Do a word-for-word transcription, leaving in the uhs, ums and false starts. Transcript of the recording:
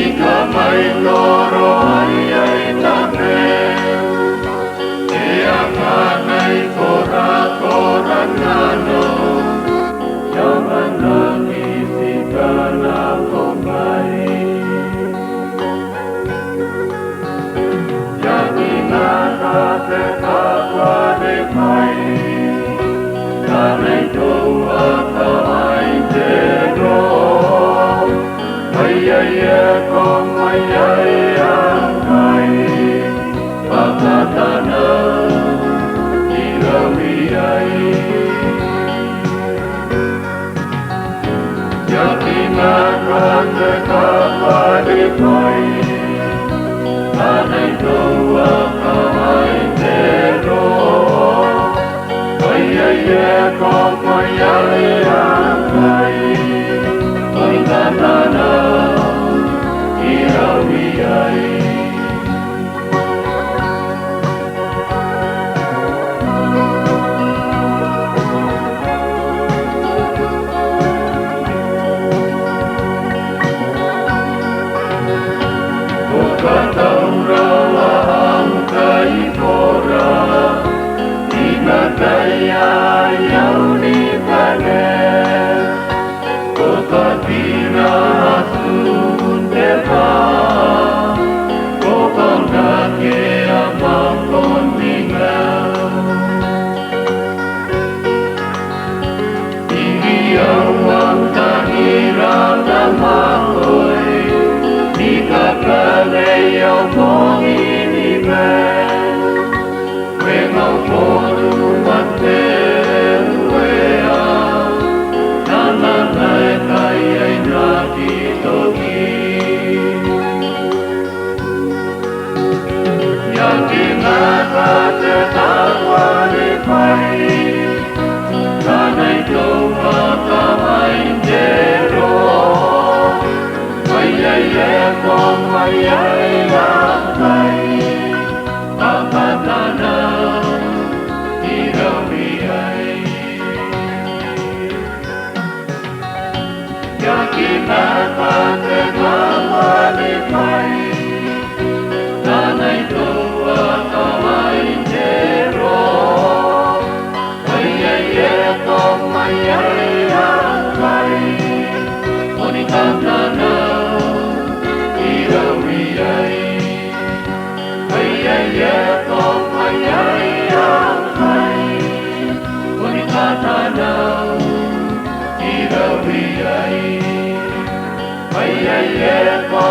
Ika mai toro ai ai tame, e a kangai korakora nano, ia manaki tikana ko mai. Ia tinana te kawari mai, tanai toua kawai te ro. Mai ai e ko mai ai angkai, bwa Tana i rau iai. Ia tinana te kawari mai, tanai toua kawai te ro. Mai ai e ko mai ai angkai, bwa Tana i rau iai. Ko katauraoa am kai kora, i mataia au ni kane. Ko katina atun te bwaa, ko kaunaki am konimaua. Iri au tangira n am akoi, ni kakanei au konima. Wengau koru man te Uea, nanana e kai ai naki toki. Ia tinana te kawari mai, tanai toua kawai te ro. Mai ai e ko mai ai angkai, bwa Tana i rau iai. Ia tinana te kawari mai, tanai toua kawai te ro. Mai ai e ko mai ai angkai, bwa Tana i rau iai. Mai ai e ko mai ai angkai, bwa Tana i rau iai. Mai ai e ko